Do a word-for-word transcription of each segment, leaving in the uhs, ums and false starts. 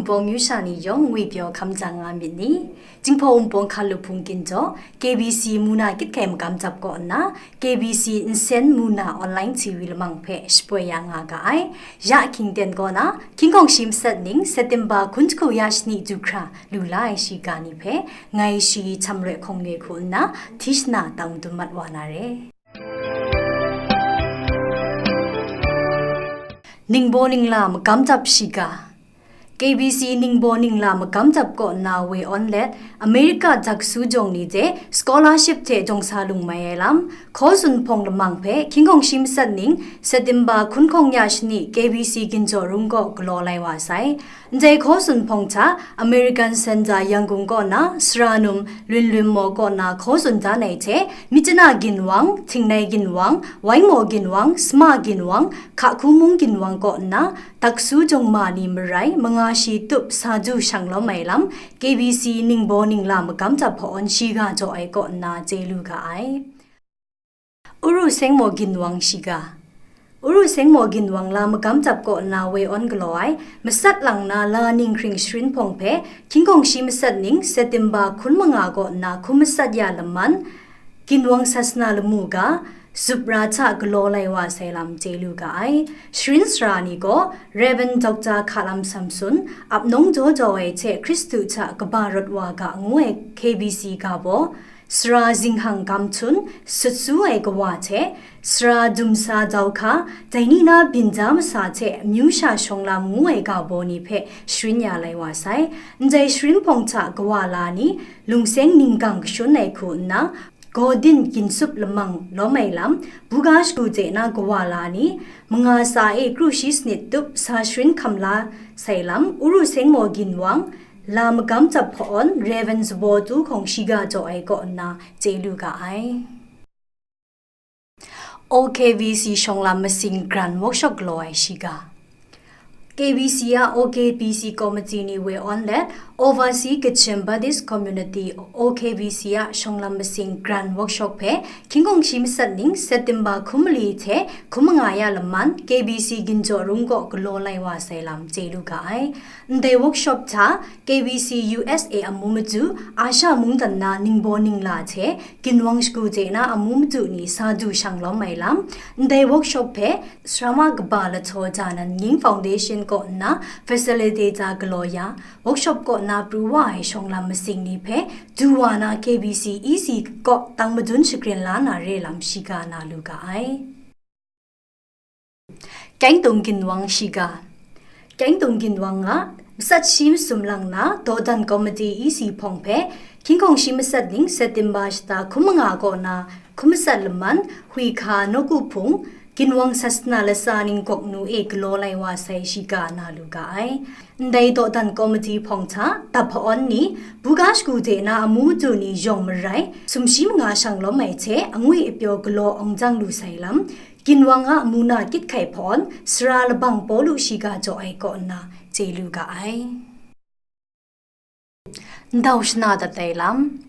Bawng yu sha ni yawng ngwi pyaw hkam jang nga myit ni? Jinghpaw Wunpawng hkalup hpung ginjaw, K B C Muna Kyit Hkai Magam Jap kaw nna, K B C Nsen Muna Online T V lamang hpe shapoi ya nga ga ai. Ya hkying ten kaw na, hkying hkawng shi matsat ning, September hkun jahku ya shani du hkra lu la ai shiga ni hpe, ngai shi Htam Roi Hkawng Yoi hku nna, Tishna tang dum mat wa na re. Ningbaw ningla magam jap shiga. K B C Ningbaw ningla magam jap kaw nna woi awn let, America daksu jawng ni hte scholarship hte jawng sa lung mai ai lam, hkaw tsun hpawng lamang hpe hkying hkawng shi matsat ning, September hkun hkawng ya shani K B C ginjaw rung kaw galaw lai wa sai. Ndai hkaw tsun hpawng hta, American Center Yangon kaw na, Sara Num Lwin Lwin Maw kaw na hkaw tsun dan ai hte, Myitkyina Ginwang, Htingnai Ginwang, Waimaw Ginwang, Sma Ginwang, Hkahku Mung Ginwang kaw nna, daksu jawng ma ni marai, manga shi tup sa du shang lawm ai lam, K B C Ningbaw ningla magam jap hpawn shiga jaw ai kaw nna chye lu ga ai. Uru Sengmaw Ginwang shiga. Uru Sengmaw Ginwang la magam jap kaw nna woi awn galaw ai, matsat lang na la ning hkring sharin hpawng hpe, hkying hkawng shi matsat ning, September hkun manga kaw nna hkum matsat ya laman, Ginwang sasana lamu ga, zup ra hta galaw lai wa sai lam chye lu ga ai. Sharin sara ni gaw, Rev. Doctor Hkalam Samson, ap nawng jaw jau ai hte Hkristu hta kaba rawt wa ga ngu ai K B C ga baw, Sara Zinghang Kam Htun, sut su ai kawa hte, Sara Dumsa Daukha, dai ni na byin da masa hte amyu sha shawng lam ngu ai ga baw ni hpe sharin ya lai wa sai. Ndai sharin hpawng hta kawa la ni, lungseng ninggang kashun ai hku nna, Gawdin Ginsup Lamang lawm ai lam, buga shagu de na kawa la ni, manga tsa e kru shi sanit tup sa sharin hkam la sai lam, Uru Sengmaw Ginwang, la magam jap hpawn Rev. Zabaw Tu hkawng shiga jaw ai kaw nna chye lu ga ai. O K B C shawng lam masing grant workshop galaw ai shiga. K B C a O K B C committee ni woi awn let, Overseas Kachin Buddhist Community, O K B C a shawng lam masing grant workshop hpe, hkying hkawng shi matsat ning, September hkum mali hte hkum manga ya laman, K B C ginjaw rung kaw galaw lai wa sai lam chye lu ga ai. Ndai workshop hta, K B C U S A amu madu, Asia mungdan na ningbaw ningla hte, ginwang shagu de na amu madu ni sa du shang lawm ai lam, ndai workshop hpe, Sarama kaba Lahtaw Janan Nying Foundation kaw nna facilitator galaw ya, workshop kaw na pru wa ai shawng lam masing ni hpe du wa na K B C E C kaw tang madun shagrin la na re lam shiga na lu ga ai. Kyeng Tung Ginwang shiga. Kyeng Tung Ginwang a matsat shi masum lang na dawdan committee E C hpawng hpe, hkying hkawng shi matsat ning September shata hkum manga kaw na hkum matsat laman, Huihka Nawku Hpung, Ginwang sasana latsa ning gawk nu e galaw lai wa sai shiga na lu ga ai. Ndai dawdan committee hpawng hta, dap hpa-awn ni, buga shagu de na amu madu ni yawng marai, sumshi manga shang lawm ai hte, angwi apyaw galaw awng jang lu sai lam, Ginwang a muna kyit hkai hpawn, sara labang Pawlu shiga jaw ai kaw nna, chye lu ga ai. Ndau shana dat ai lam.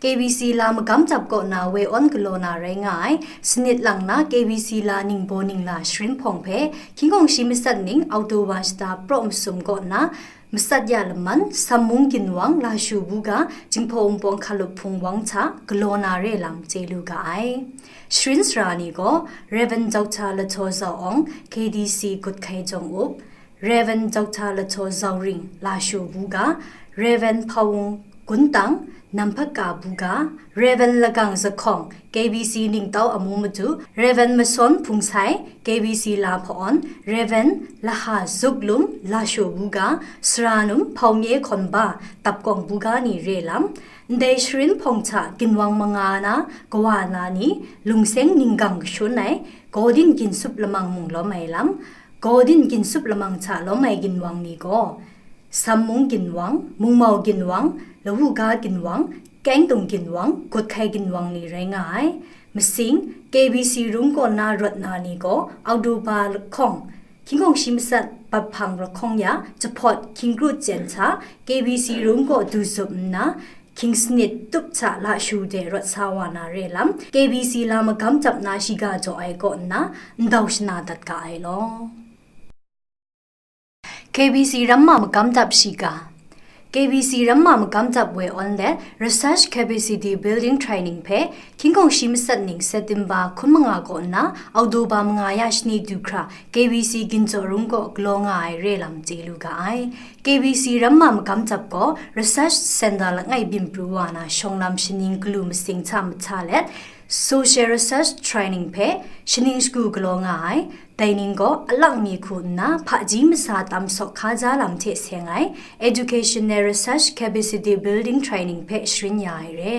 K B C la magam jap kaw na woi awn galaw na rai nga ai, sanit lang na K B C la ningbaw ningla sharin hpawng hpe, hkying hkawng shi matsat ning October shata praw masum kaw na, matsat ya laman, Sammung Ginwang, Lashu buga, Jinghpaw Wunpawng hkalup hpung wang hta galaw na re lam chye lu ga ai. Sharin sara ni gaw, Rev. Doctor Lahtaw Zau Awng, K D C Gut Hkai Jawng Up, Rev. Doctor Lahtaw Zau Ring, Lashu buga, Rev. Hpawung Guntang, Namhpaka buga, Rev. Lagang Zahkawng, K B C Ningtau amu madu, Rev. Masawn Hpungsai, K B C la hpa-awn, Rev. Laha Zuklum, Lashu buga, Sara Num Hpawng Ye Hkawn Ba, Tapkawng buga ni re lam, ndai sharin hpawng hta ginwang manga na, kawa na ni, lungseng ninggang kashun ai, Gawdin Ginsup Lamang mung lawm ai lam, Gawdin Ginsup Lamang hta lawm ai ginwang ni gaw, Sammung Ginwang, Mungmau Ginwang, Lawuga Ginwang, Kyeng Tung Ginwang, Gut Hkai Ginwang ni rai nga ai. Masing, K B C rung kaw na rawt na ni gaw, October lahkawng, hkying hkawng shi matsat, bat hpang lahkawng ya, jahpawt hkying kru jen hta, K B C rung kaw du zup nna, hkying sanit tup hta lashu de rawt sa wa na re lam, K B C la magam jap na shiga jaw ai kaw nna, ndau shana dat ga ai law. K B C Ramma Magam Dap Shiga. K B C Ramma Magam Dap Woi Awn let Research Capacity Building Training hpe hkying hkawng shi matsat ning September hkun manga kaw nna October manga ya shani du hkra K B C Ginzaw Rung kaw galaw nga ai re lam chye lu ga ai. K B C Ramma Magam Dap gaw Research Center langai byin pru wa na shawng lam shaning galu masing hta mahta let Social Research Training hpe shaning shagu galaw nga ai. Dai ning gaw alak mi hku nna hpaji masa tam sawk hkaja lam hte seng ai Educational Research Capacity Building Training hpe sharin ya ai re.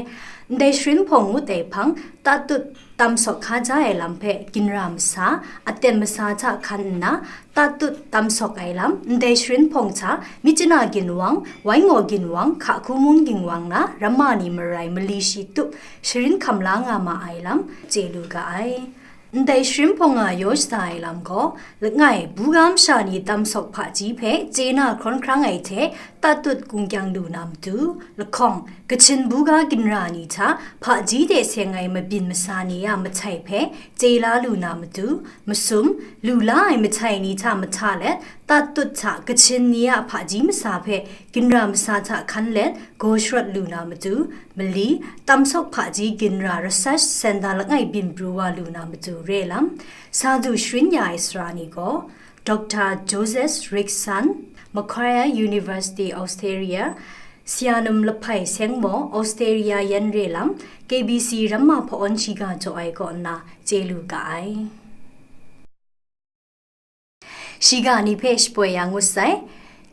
Ndai sharin hpawng ngut ai hpang tatut tam sawk hkaja ai lam hpe ginra masa, aten masa hta hkan nna, tatut tam sawk ai lam, ndai sharin hpawng hta, Myitkyina ginwang, Waingaw ginwang, Hkahku mung ginwang na ramma ni marai mali shi tup sharin hkam la nga ma ai lam chye lu ga ai. Ndai sharin hpawng a yaw shaza ai lam gaw, langai, buga masha ni tam sawk hpaji hpe chye na hkrawn hkrang ai hte, tatut kungkyang lu na matu, lahkawng, Kachin buga ginra ni hta hpaji de seng ai mabyin masa ni a mahtai hpe chye la lu na matu, masum, lu la ai mahtai ni hta mahta let, tatut hta Kachin ni a hpaji masa hpe ginra masa hta hkan let gaw sharawt lu na matu, mali, tam sawk hpaji ginra Research Center langai byin pru wa lu na matu re lam, sa du sharin ya ai sara ni gaw, Doctor Joseph Rickson, Macquarie University, Australia, Sianum Lahpai Seng maw, Australia yan re lam, K B C Ramma Hpawn Shiga jaw ai kaw nna chye lu ga ai. Shiga ni hpe shapoi ya ngut sai.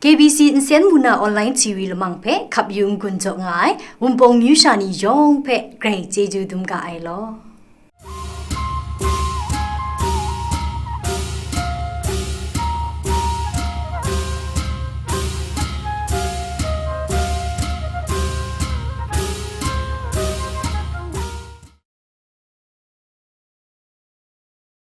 K B C Nsen Muna Online T V lamang hpe hkap yu n-gun jaw nga ai Wunpawng myu sha ni yawng hpe grai chyeju dum ga ai law.